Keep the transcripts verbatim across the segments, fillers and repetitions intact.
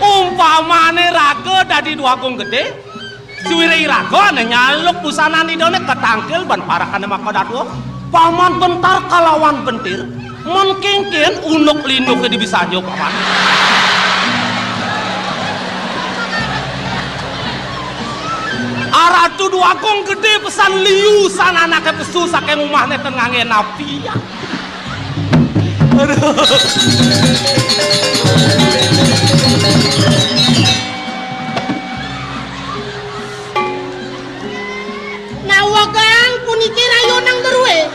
Umpamané raga dadi Dwagung Gedé, suwiré iraga nyaluk busanan Idané katangkil ban parekané makadadua, paman bentar kalawan bentir, men kéngkén unuk-linuké dibisanjo, paman. Aratu Dwagung Gedé pesan liu san anaké pesu saking umahné ten nganggé napi. Aduh. Nawegang puniki rayonang drué.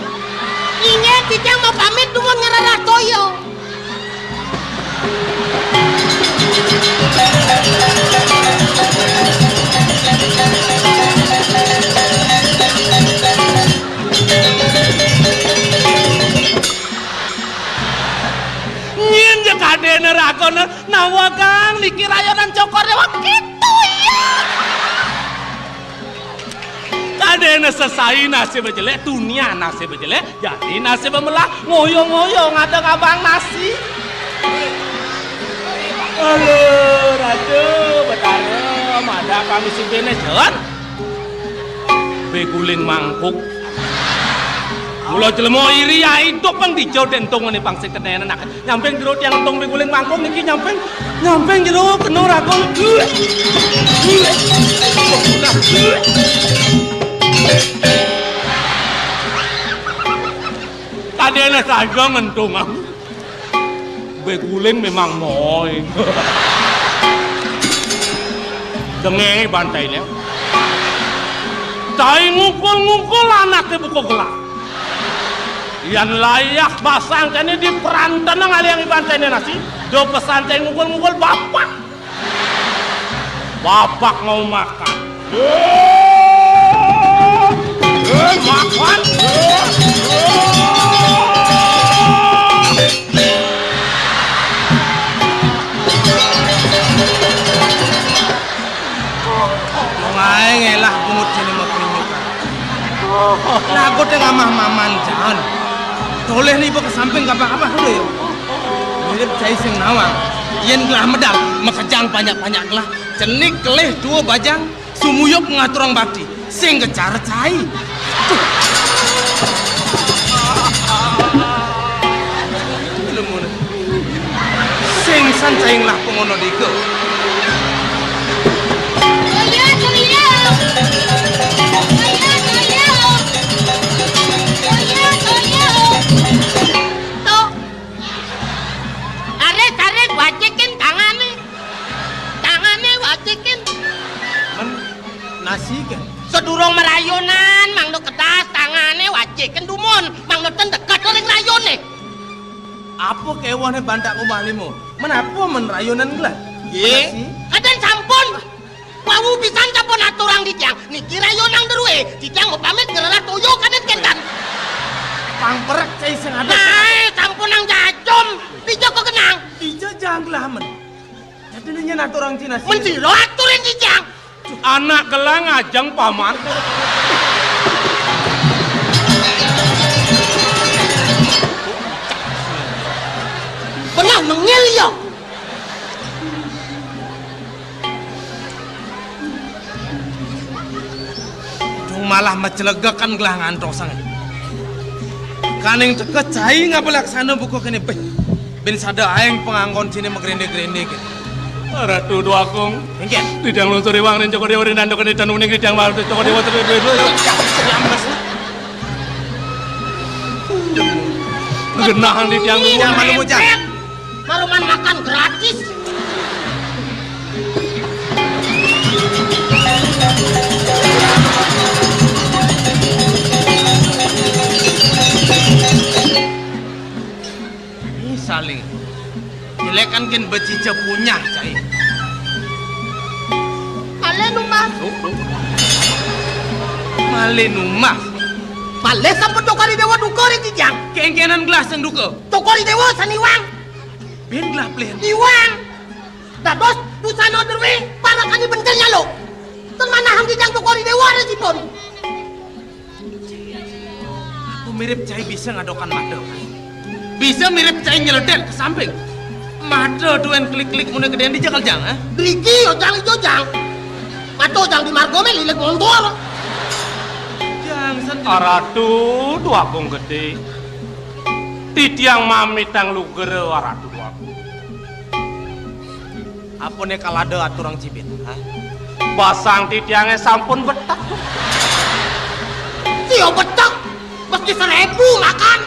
Inggih titiang mapamit dumun ngrereh toya. Nyén ja kadéna ragana nawegang niki rayonan Cokor Déwa kéto ya. Kadéna sesai nasibé jelék, tunian nasibé jelék, jani nasibé melah, ngoyo-ngoyo ngadeg abang nasi. Halo, Ratu Betara, madak pamisi béné, Jon. Bé guling mangkuk. Mula jelema iri ya idup pang dija déntongané pang sing kenén anak. Nyamping jero tiang entung mingguling mangkung niki nyamping, nyamping jero kena rakon. Tadine saja ngentung aku. Beguling memang moy. Dengenge bantaine. Cai ngukul-ngukul anake buka gelah. Yan layah basang kene di perantena ngalihang iban tene nasi, do pesan cai ngukul-ngukul bapak. Bapak mau makan. Eh, makan. Wong ae ngelah pungut sini mekrinyukan. Lagu teh ngamah maman jaen. Toleh ni ibu ke samping gabah-gabah dulu ya. Mirip cai sing nawang. Yen gelah medal, makejang banyak-banyak gelah. Cenik kelih dua bajang, sumuyup ngaturang bakti. Sing kecara cai. Duh. Sing san cai ngelah pengono dika. Toya, toya. Toya, toya. Tok. Arek, arek, wacekin tangane. Tangane wacekin. Men nasi ke? Sedurung merayonan, mangda kedas tangane wacekin dumun, mangda ten deket ring rayone. Apa kewone bantak umah limo? Men apa men rayonan gelah? Ye. Nasi? Kaden sampun. Wau pisan sampun aturang titiang. Niki rayonang derue, titiang mapamit ngrereh toya kaden kentan. Pang perek cai sing ada. Nah, sampun nang jajum. Dija kok kenang. Dija jang gelah men. Jadi nyen aturang Cina sih. Men sira aturin titiang. Anak gelah ngajeng paman. Belah mengil ya. Cung malah macelegekan gelah ngantos sanget. Kaning teka cai ngapa laksana buka kene beh. Bin sada aeng penganggon sini megrende-grende ke. Ratu Dwakung. Engke. Di tiang lungsur iwang ning Cokor Dewa ring dandok ning tanuning di tiang malu Cokor Dewa tapi duwe-duwe. Genah di tiang duwe. Jangan malu bocah. Maluman makan gratis. Mungkin becica punyah, cai. Malih numbas. Duh, duh. Malih numbas. Malih sampun Cokor I Déwa duka ring titiang. Kéngkénan gelah sing duka. Cokor I Déwa sané iwang. Buin gelah pelih. Iwang. Dados busana drué parakane bentel nyaluk. Ten manahang titiang Cokor I Déwa ring ipun. Apa mirip cai bisa ngadokan mata? Bisa mirip cai nyeledet ke samping. Mata duén klik-klik mune gedén di jakal jang, ha? Driki yo jang ijo jang. Mata jang di marga mé lilik montor. Jang san. Aratu Dwagung Gedé. Titiang mamitang lugra Aratu Dwagung. Apa né kalada aturang cibit, ha? Basang titiangé sampun betek. Sia betek, mesti seribu makan.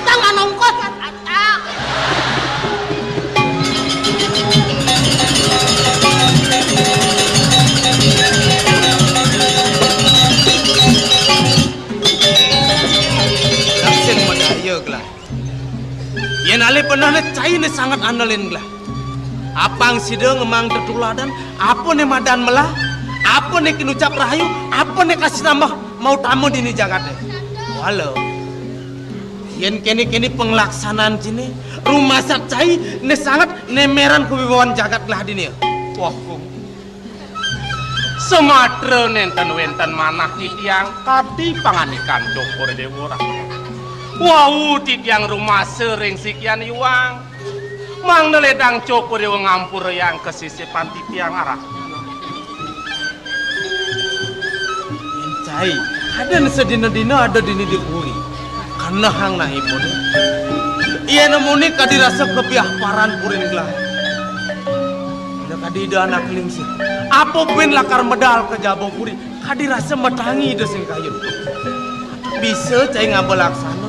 Jangan ongkos, Kak. Langsung madaya gelah. Yén alih benehné cai né sanget andelin gelah. Apang sida ngemaang tetuladan, apa né madan melah, apa né kinucap rahayu, apa né kasih tambah mautama dini jagaté. Wala. Yén kéné-kéné panglaksanaan ciné, rumasat cai né sanget néméran kawibawan jagat gelah dini. Wah, Gung. Samatra nénten wénten manah titiang kadi pangandikan Cokor I Déwa. Wau titiang rumasa ring sikian iwang. Mangda ledang Cokor I Déwa ngampurayang kasisipan titiang, Aratu. Yén cai, kadén sadina-dina ada dini di puri. Kanehang naipun. Yén muni kadi rasa kepiah paran purin gelah. Ida kadi Ida Anak Lingsir. Apa buin lakar medal ka jaba puri? Kadi rasa matangi Ida sing kayun. Bisa cai ngaba laksana.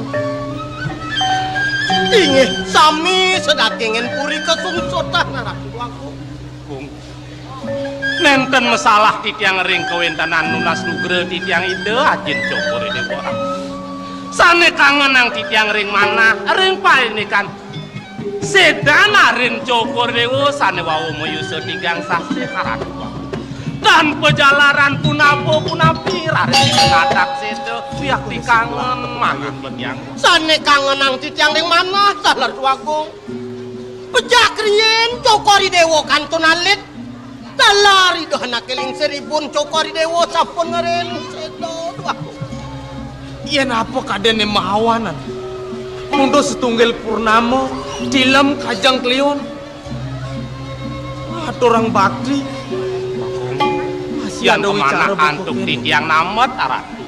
Inggih, sami sadagingin puri kasungsutan, Aratu Dwagung. Gung. Nénten masalah titiang ring kawéntenan nunas nugra titiang Ida Ajin Cokor I Déwa. Sané kangenang titiang ring manah, ring paindikan. Sédan arin Cokor I Déwa sané wau mayusa tigang sasih, Aratu. Tan pajalaran punapa-punapi raris ngadak séda, wiakti kangen manah titiang. Sané kangenang titiang ring manah, Aratu Agung. Pejak riin Cokor I Déwa kantun alit. Taler Ida Anaké Lingsir, ibun Cokor I Déwa sampun ngiring séda. Duh. Yén apa kadéné mawanan. Mundus tunggil purnama, tilem kajeng kliun. Aturang bakti. Masih ada wicara buka antuk kéné. Titiang namet, Aratu.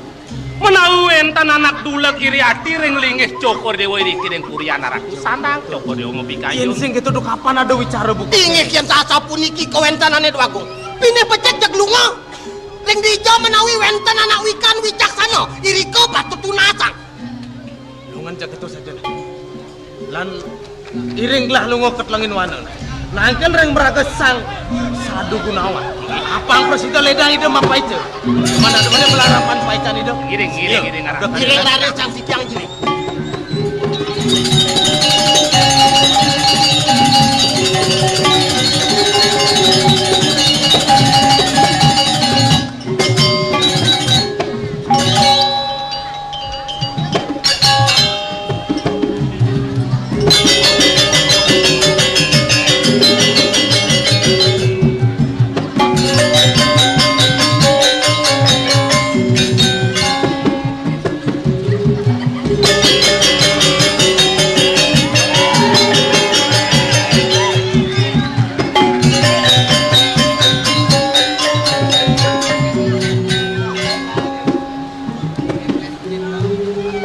Menawi wénten anak duleg iri ati ring linggih Cokor I Déwa iriki ring purian, Aratu, sandang Cokor I Déwa mapikayun. Yén sing kéto, duh, kapan ada wicara buka? Inggih, yén sasapuniki kawéntenané, Dwagung. Pinih becik jeg lunga. Ring dija menawi wénten anak wikan wicaksana, irika patut tunasang. Lungan jeg kéto saja. Lan iring gelah lunga ka Telengin Wana. Nangkil ring mraga Sang Sadu Gunawan. Apang prasida ledang Ida mapaica. Mana ada mana pelarapan paican Ida. Iring, iring, iring, arah. Iring laris Sang Sikiang Jili.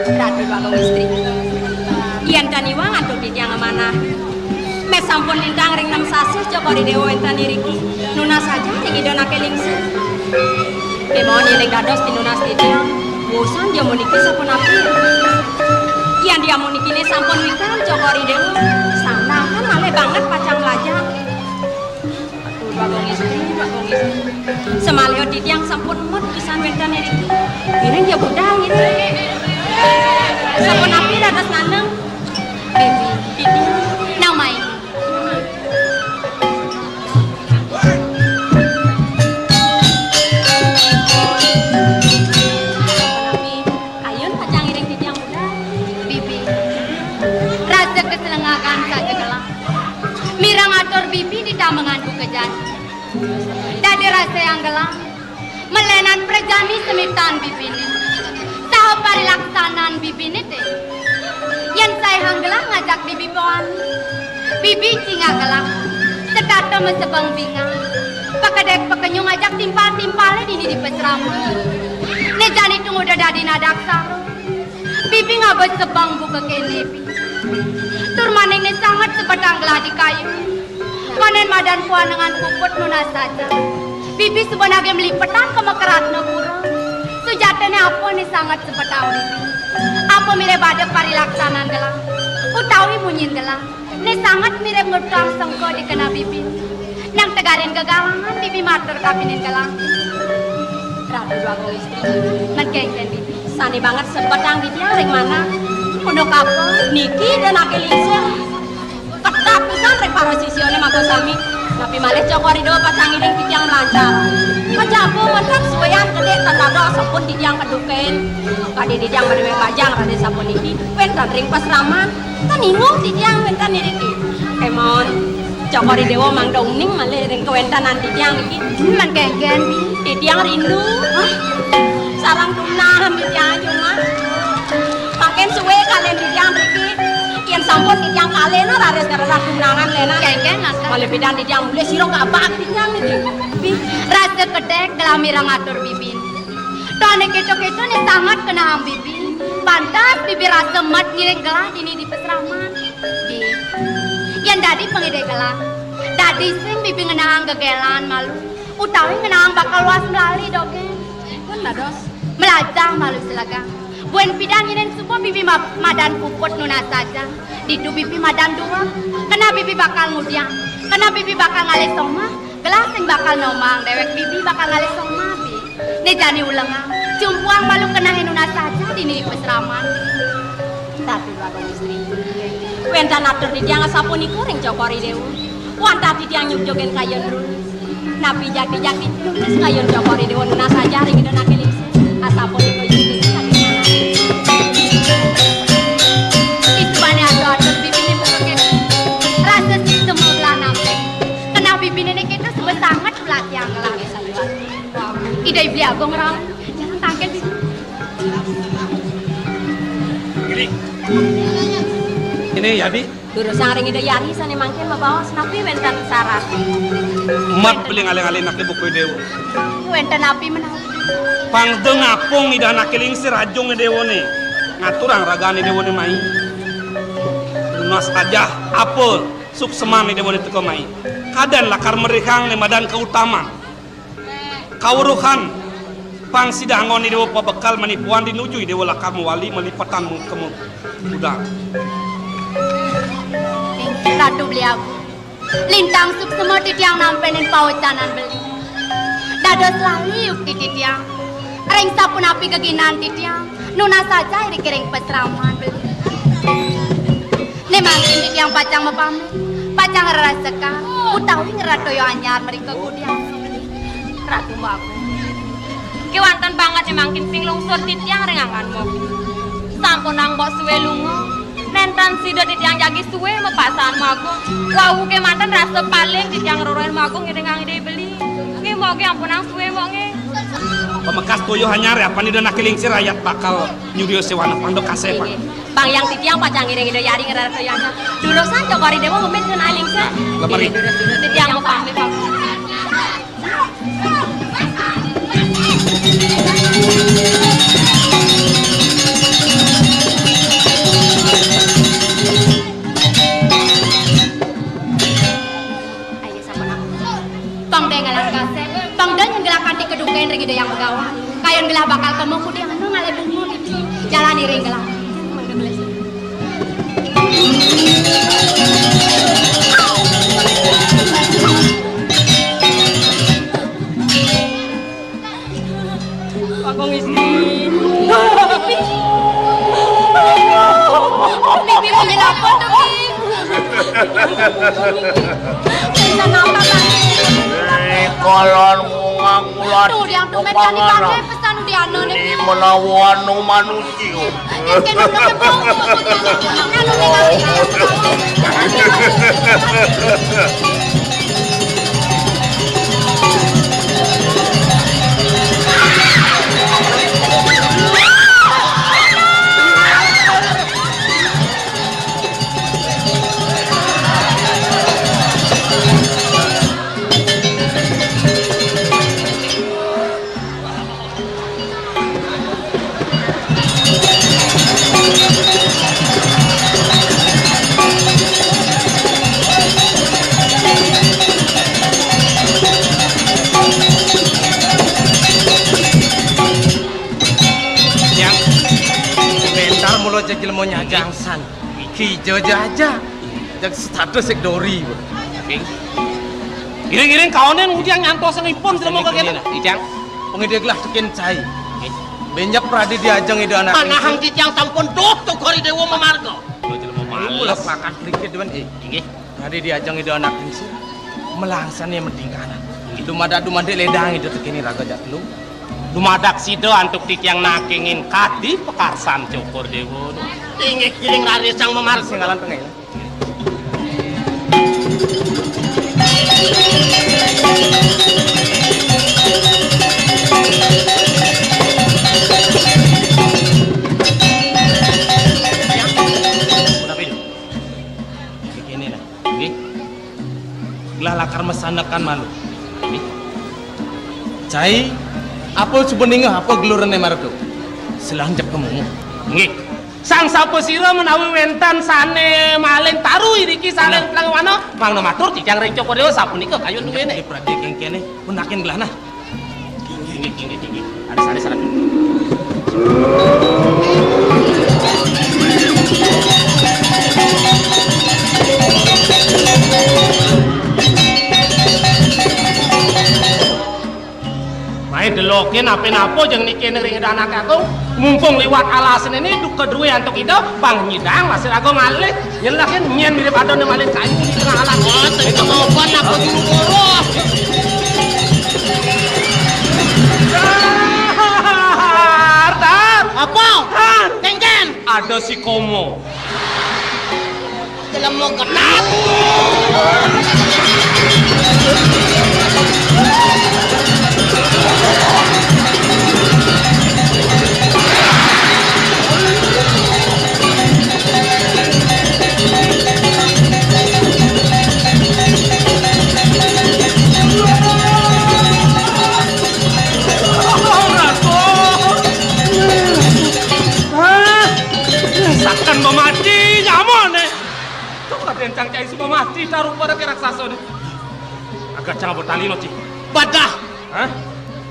Ratu Bagong Istri. Yén tan iwang antuk titiang manah. Meh sampun lintang ring nem sasih Cokor I Déwa wénten iriki. Nunas saja ring Ida Anaké Lingsir. Kémaon yén dados tinunas titiang, wusan ja muniki sapunapi. Yén dia munikiné sampun wikan Cokor I Déwa, sandang kan malih banget pacang lajang. Aduh, Bagong Istri, Bagong Istri. Samaliha titiang sampun met pisan wénten iriki. Ngiring ya budal ngiring. Sapunapi dados naneng. Bibi, Bibi, nang mai. Mengan buka jati. Dadi rasa yang gelah. Melenan prajani semitan bibiné. Saha parilaksanan bibiné té. Yén saihang gelah ngajak bibi poan. Bibi cingak gelah. Setata mesebeng bingah. Pakedék pakenyung ngajak timpal-timpalé dini di pasraman. Né jani tungguda dadi nadaksara. Bibi ngaba sebeng buka kéné, Bi. Tur maning né sanget sebetang gelah di kayu. Panén madan poan dengan puput nunas saja. Bibi suba nagih malipetan ka Mekaratnapura. Sujatiné apa né sanget sebetang Bibi. Apa mirib ada parilaksanan gelah. Utawi munyin gelah. Né sanget mirib ngutang sengka di keneh bibi. Nang tegarin gegalangan bibi matur kapining gelah. Ratu Déwa Agung Istri. Men kénkén bibi. Sané banget sebetang titiang ring manah. Unduk apa? Niki Ida Anaké Lingsir. Ketat pisan ring para sisiané mangko sami. Napi malih Cokor I Déwa pacang ngiring titiang mlancar. Kajaba wénten suéan gedé tan dados sampun titiang kedukain. Kadi titiang badé mabajang raris sapuniki. Wénten ring pasraman. Tan inguh titiang wénten iriki. Kémaon Cokor I Déwa mangda uning malih ring kawéntenan titiang niki. Men kénkén, Bi. Titiang rindu. Hah? Sareng tumnangan titiang cuma. Mangkin sué kalian titiang mriki. Yén sampun titiang kalih nah raris ngrereh tumnangan lénan. Kénkén, Laskar. Malih pidan titiang mulih sira kabak titiang niki. Bi, rasa kedék gelah mireng atur bibi. Tuh ané kéto-kéto né sanget kenehang bibi. Pantes bibi rasa mat ngiring gelah dini di pasraman. Di. Yén dadi pangidih gelah. Dadi sing bibi ngenehang gegélan malu. Utawi ngenehang bakal luas melali dogén. Pun dados. Melajah malu selegang. Buin pidan yén suba bibi ma-, madan puput nunas saja. Ditu bibi madan duweg. Keneh bibi bakal ngudiang. Keneh bibi bakal ngalih somah. Gelah sing bakal nomang déwék bibi bakal ngalih somah, Bi. Né jani ulengang, cumpuang malu kenehé nunas saja dini pasraman. Tapi Bagong Istri, wénten atur titiang asapunika ring Cokor I Déwa. Wantah titiang nyugjugin kayun run. Napi jati-jati nulis kayun Cokor I Déwa nunas saja ring Ida Anaké Lingsir. Asapunika yukti saking manah. Isubané atur-atur bibiné buka kéné. Rasa sih semua belah nampék. Keneh bibiné niki tuh suba sanget melatihan ngelah. Ida Beli Agung rawuh. Jangan tangkén di. Gini. Ini ya, Bi. Durusang ring Ida Yari sané mangkin mabaos napi wénten sarat. Mat beli ngalih-ngalih naké buka I Déwa. Wénten napi menawi? Pang da ngapung Ida Anaké Lingsir ajung I Déwané. Ngaturang ragané I Déwané mai. Nunas saja apa sukseman I Déwané teka mai. Kadén lakar merihang né madan kautaman. Kaweruhan pang sida anggon I Déwa pabekal manipuan dinuju I Déwa lakar mawali malipetan mengkemu udang. Ratu Beli Agung. Lintang suksema titiang nampénin pawecanan beli. Dados lali yukti titiang. Ring sapunapi geginan titiang. Nunas saja iriki ring pasraman beli. Né mangkin titiang pacang mapamit, pacang ngrereh sekar, utawi ngrereh toya anyar mrika kudiang. Ratu Mbok Agung. Kéwanten banget né mangkin sing lungsur titiang ring anggan Mbok. Sampunang Mbok suwé lunga. Nénten sida titiang jagi suwé mapasang Mbok Agung. Wau kémanten rasa paling titiang ngrereh Mbok Agung ngiringang Ida beli. Nggih, Mbok nggih, ampunang suwé, Mbok nggih. Pamekas toya anyar ya, apan Ida Anaké Lingsir ayat bakal nyuria séwana pang da kasép. Nggih, nggih. Pang yang titiang pacang ngiring Ida Yari ngrereh toya anyar. Durusang Cokor I Déwa mapamit ring Ida Lingsir. Lemerik. Nggih, durus-durus titiang mapamit, Mbok. Ayo, sampun aku. Pang da ngalang kasép, pang da nyenggelah kanti kedukain ring Ida Hyang Begawan. Kayun gelah bakal kema kudiang anu ngalih bunga gitu. Jalan iring gelah. Bagong Istri. Bibi, Bibi, kenapa tuh, Bi? Kenapa, Bang? Eh, kalan ngungak ulat. Tuh, yang tumen kali pakai pesan udah anu nih. Ini melawan manusia. Kenapa, kenapa? Anu, nih, anu, nih. Jelema nyajang san. Iki ijo jaja. Jak status sik dori. Nggih. Iring-iring kaonen ngudiang nyantosipun jelema kagene. Ijang. Pengidih gelah tekin cai. Nggih. Benjep pradi diajeng ida anak. Panahang titiang sampun tuh tukori dewa mamarga. Kula jelema males. Kula pakan sedikit, Wan, eh. Inggih. Pradi diajeng ida anak ningsih. Melangsane medingkanan. Dumadak dumadik ledang ida tekene raga jatlu. Dumadak sida antuk titiang nakengin kadi pakarsan Cokor Dewa. Inggih, giring raris sang mamarga. Singgalan tengah. Punapa itu? Iki kene nah. Nggih. Gelah lakar masanekan malu. Nggih. Cai, apa suba ningeh apa gelurene marep tu? Selang jep kemu. Nggih. Sang sapa sira menawi wenten sane malin taru iriki sane telang wana, mangda matur titiang ring Cokor Dewa sapunika kayun duwene. Nggih, Pradé kengkene, punakin gelah nah. Inggih, inggih, inggih. Ada sanes, sanes. Mae deloke nape-nape jeng niki ring Ida Anak Agung. Mumpung liwat alasane ini duka duwe antuk Ida, bang nyidang masih raga malih. Yen lagi nyen mirip ada ne malih kayu di tengah alas. Oh, tengah sopan apa juru boros? Dar, dar. Apa? Dar. Nengken. Ada si Komo. Jelema ketat. Saken mamati nyamane. Kok Raden Cangcai suba mati taruh pada ke raksasa ni. Agak cang abot tali no, Ci. Badah. Hah?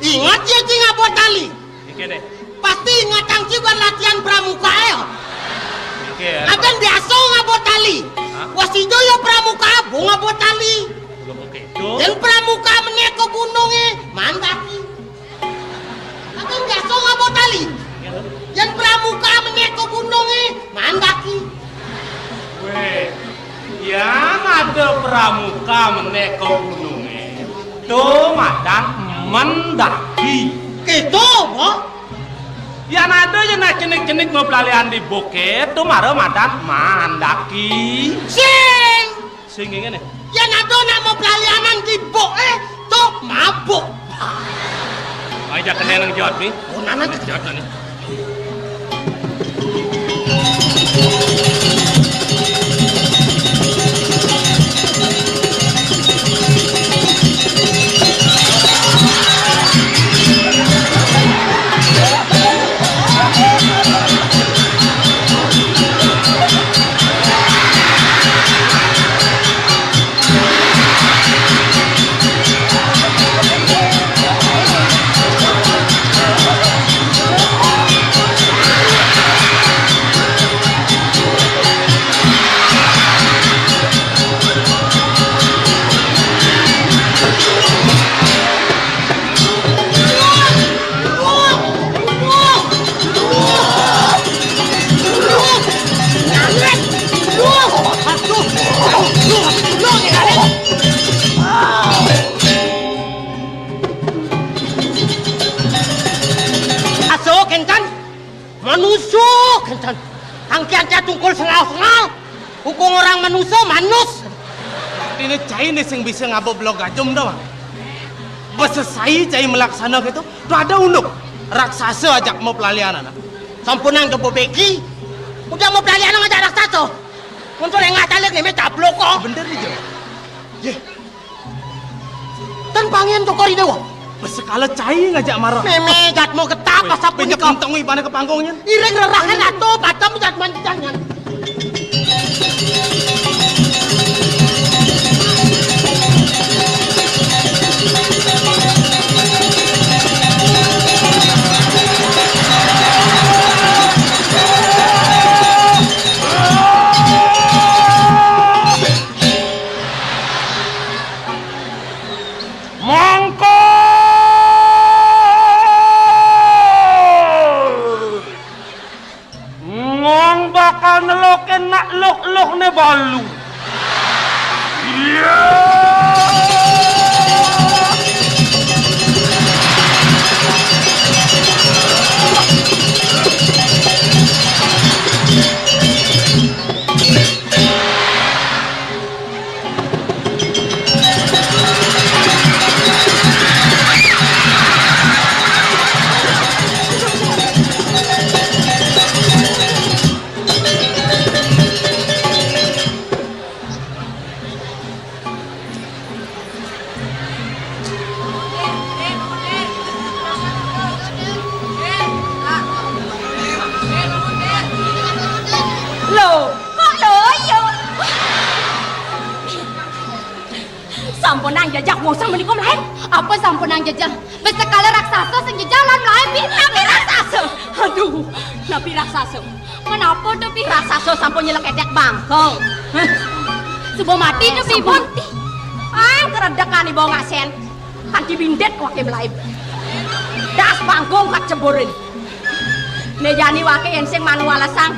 Ingat ya, Ci, ngabot tali. Iki deh. Pasti ingat Cangci buat latihan pramuka ya. Iki ya. Adan biasa ngabot tali. Hah? Wasijo ya pramuka, bu ngabot tali. Belum oke itu. Dan pramuka menyek ke gunungnya, mandaki. Aku biasa ngabot tali. Yen pramuka menyek ke gununge, mandaki. Weh, yen ada pramuka menyek ke gununge, to madan mendaki. Gitu, Mbok? Yen ada yen cenik-cenik mau pelalian di bukit, to mara madan mandaki. Sing. Sing ngene. Yen ada nak mau pelalianan di buk, eh, tok mabuk. Ayo, jangan kena nang jawab ni. Oh, nana. Jawab ni. Aso kenten, manusa kenten. Angkian tungkul sengal-sengal. Hukum orang manusa manus. Artine cai ne sing bisa ngaba blog gajum dah, Bang. Besesai cai melaksana gitu. Tuh ada unduk raksasa ajak mau pelalian anak. Sampunang coba beki. Udah mau pelalian ngajak raksasa. Untuk lengah talek ni me cablok kok. Bener ni, Jo. Ye. Ten pangen Cokor Dewa. Besekala cai ngajak marah. Meme jatmu ketap. Weh, asap punya kentong ibane ke panggungnya. Iring rerahan atau patam jatman jangan. Mangka Ngong bakal nelokin nak luh-luhne balu. Iya. Lho, kok loyo? Sampunang jajah wong samenika mlayu? Apa sampunang jajah? Wis sekala raksasa sing jajah lan mlayu, Pi. Napi raksasa? Aduh, napi raksasa? Menapa to, Pi? Raksasa sampun nyelek edek bangkong. Hah? Suba mati to, Pi, pun? Sampun mati. Ah, keredekan ibu ngasen. Kanti bindet wake mlayu. Das bangkong kat ceburin. Nejani wake yen sing manu walesang,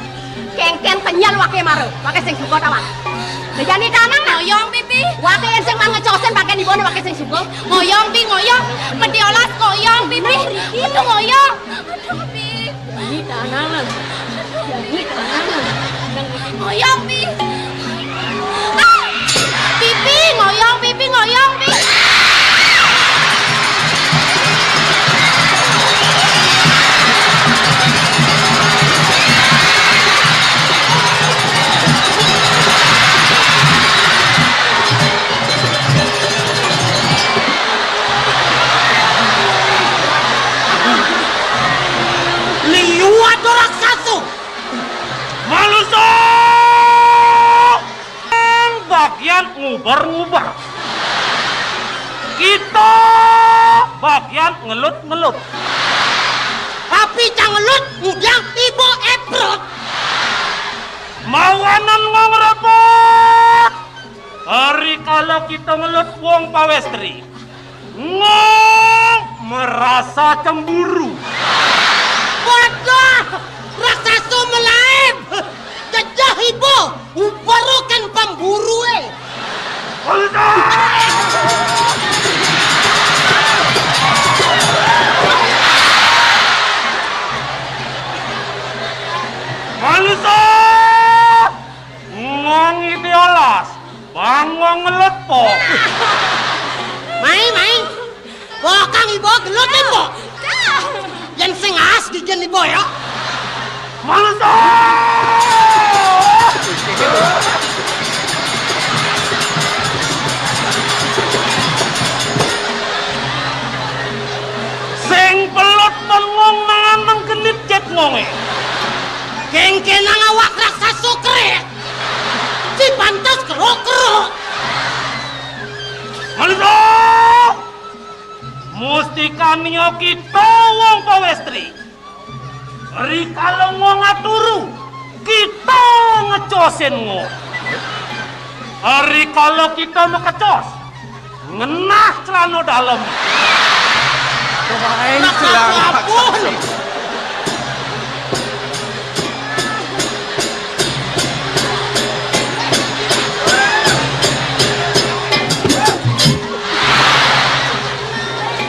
kengken kenyel wake mara, wake sing suka tawang. Nejani tanang, nah. Ngoyong, Pipi. Wake yen sing man ngecosen pakaian ibune, wake sing suka. Ngoyong, Pi, ngoyong. Medi olas ngoyong, Pipi. Aduh, ngoyong. Aduh, Pi. Jani tanang, nah. Jani tanang, nah. Ngoyong, Pi. Ah! Pipi ngoyong, pipi ngoyong, pi. Liwat ora kasu. Manusa! Bagian nguber-nguber. Kita bagian ngelut-ngelut. Tapi cang ngelut ngudang tiba eprot. Mawanan ngong repot. Hari kala kita ngelut wong pawestri. Ngong merasa cemburu. Waduh, raksasa melaib. Jejeh ibu, ubarukan pemburu, eh. Manusa! Manusa! Ngong ide olas. Bangong ngelut, po. Mai, mai. Bokang ibu gelut, po. Yen sing as gigin ibu ya. Manusa! Sing pelut men ngong mangan menggenit jet ngonge. Kengkenang awak raksasa krek. Si pantes keruk-keruk. Manusa! Mustikania kita wong pawestri. Rikala ngong aturu, kita ngecosin ngong. Rikala kita mekecos, ngenah celana dalem. Wah, ampun.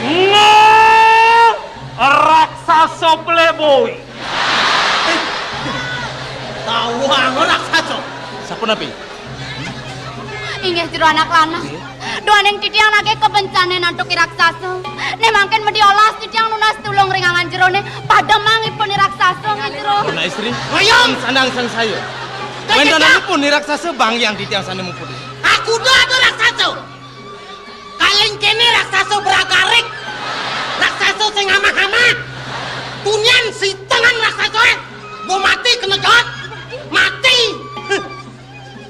Ngong raksasa playboy. Tawang raksasa. Sapunapi? Inggih jero anak lanang. Duaning titiang nagih kabencane nantuki raksasa. Nek mangkin medi olas titiang nunas tulung ring angan jerone, pademang ipun ni raksasa nggih jero. Anak istri, ngoyong. Sandang sangsaya. Wentenanipun ni raksasa banggiang titiang sane muput. Aku do ada raksasa. Kaling kene raksasa beragarik. Raksasa sing amah-amah. Tunian sitengan raksasa, eh. Mau mati kena jawab. Mati.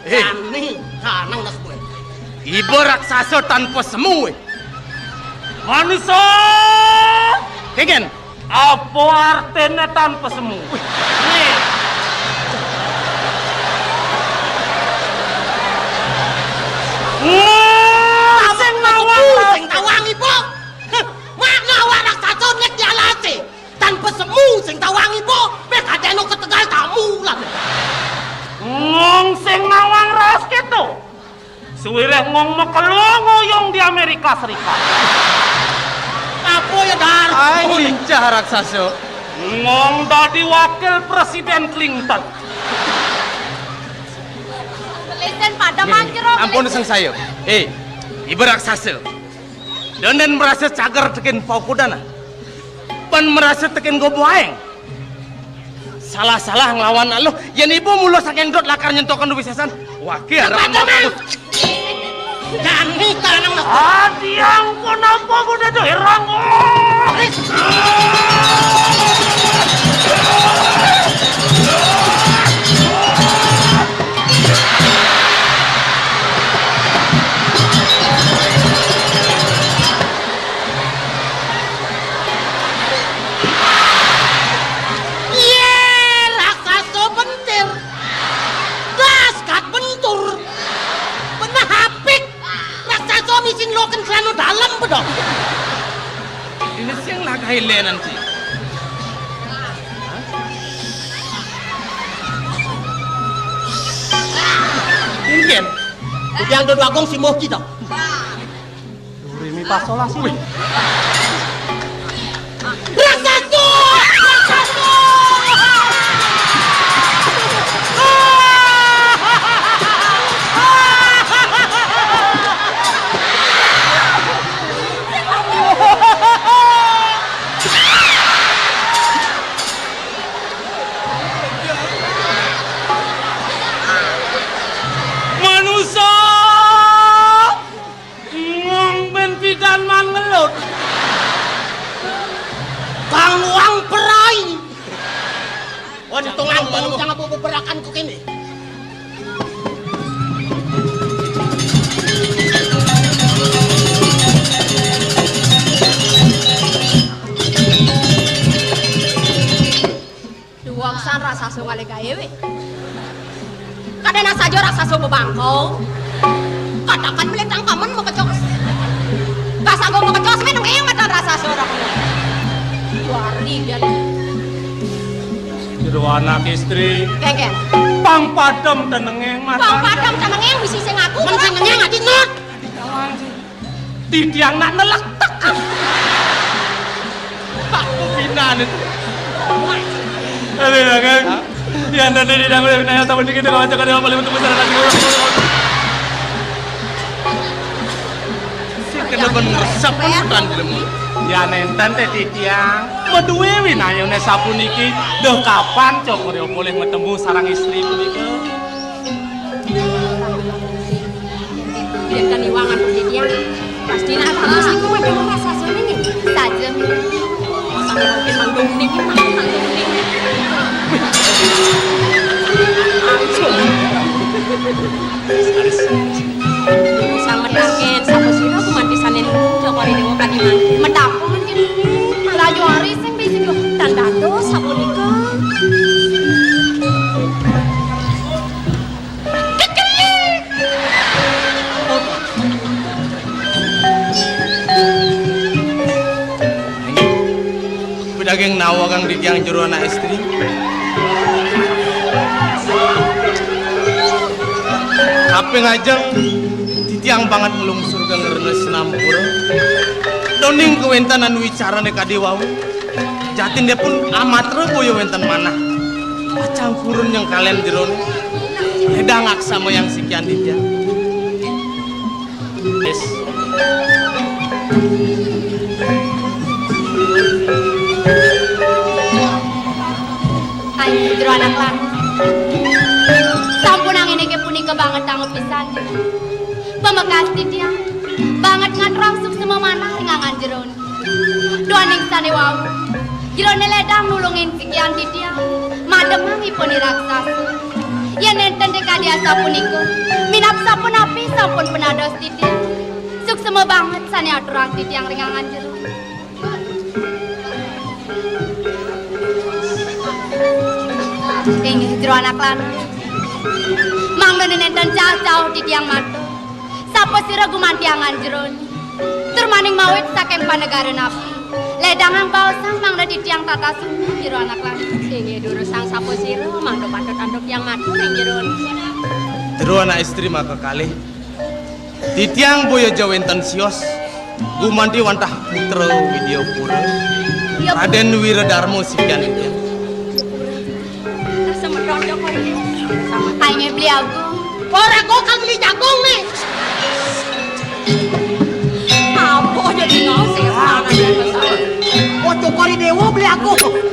Eh. Kani, kanang das gue. Iba raksasa tanpa semu, eh. Manusa. Kegen. Apa artine tanpa semu? Wih. Nih. Wah, sing nawang, sing tawang ibu Apa ya, Dar? Ai, lincah raksasa. Ngong dadi wakil Presiden Clinton. Lesen pada manjero. Ampun, sing saya. Eh, iba raksasa. Denen merasa cager tekin paukudan, ah. Pan merasa tekin goboaeng. Salah-salah nglawan aluh, yen ibu mula saking dot lakar nyentokan wisesan. Wage arep. Jani tanang. Adiang, kenapa kuda doh herang? Iye, raksasa bentir. Das kat bentur. Benah apik. Raksasa misi ngeloken celana dalem, pedok. Ini sing lagahe lenan, Ci. Mungkin. Yang dodol agung si Moh kita. Do, re, mi, fa, sol, la, si. Wih. Raksasa! Raksasa! Manusa! Ngong ben pidan man ngelut. Kang wang perai. Untungan bang jangan beberakan ku kene. Duwaksan raksasa ngalih gawe. Kadana saja raksasa bebangkau. Katakan melih tangkamen makecos. Kasanggo makecos men nengeng matan raksasa ora. Wari dia. Jero anak istri. Kengken. Pang padem tenengeng matan. Pang padem tenengeng misi sing aku. Men sing nengeng ati nut. Titiang nak nelektek. Aku pinan itu. Aduh, ya kan? Hah? Ya, nanti di dalam wilayah tahun ini kita baca kadang paling untuk masyarakat. Sing kena ben ngresep kan puteran jelema. Ya, nenten teh titiang. Maduwe winayone sapuniki, duh kapan cokor ya boleh ketemu sareng istri punika? Yen kan iwang antuk titiang, pasti nak bagus iku madhep raksasane nggih. Saja, Mira. Masa mungkin manggung niki, manggung niki. Sang medhaken, sapa sira kumantisane Cokor I Dewa kadi mangke? Medhap mungkin niki. Raja Ari sing bisa tanda dados sapunika. Pedaging nawa kang titiang jero anak istri. Kaping ajeng titiang banget nglungsur kang rena sinampura. Doning kawentanan wicarane kadi wau. Jatinipun amatra boya wenten manah. Pacang purun nyengkalen jerone. Ledang aksamayang sikian titiang. Wis. Ayo, jero anak lanang. Sampun angin inggih punika banget dangu pisan. Pamekas titiang, banget ngaturang suksema manah ring angan jerone. Duaning sane wau, jerone ledang nulungin sikian titiang, mademang ipun i raksasa. Yen nenten te kadi asapunika, minab sapunapi sampun penados titiang. Suksema banget sane aturang titiang ring angan jero. Inggih, jero anak lanang. Mangda nenten cah-cah titiang matur. Sapa sira gumanti angan jerone? Tur maning mawit saking panegara napi? Ledangang baosan mangda titiang tata sumi jero anak lanang. Inggih durusang sapa sira mangda patut antuk tiang matur ing jerone. Jero anak istri maka kalih. Titiang boya ja wenten sios. Gumanti wantah putra Widyapura. Iya, Bu. Raden Wiradarma sikian. Hanya beli aku. Ora kok kan beli jagung nih. Apa jadi nasi? Oh, Cokor I Dewa beli aku.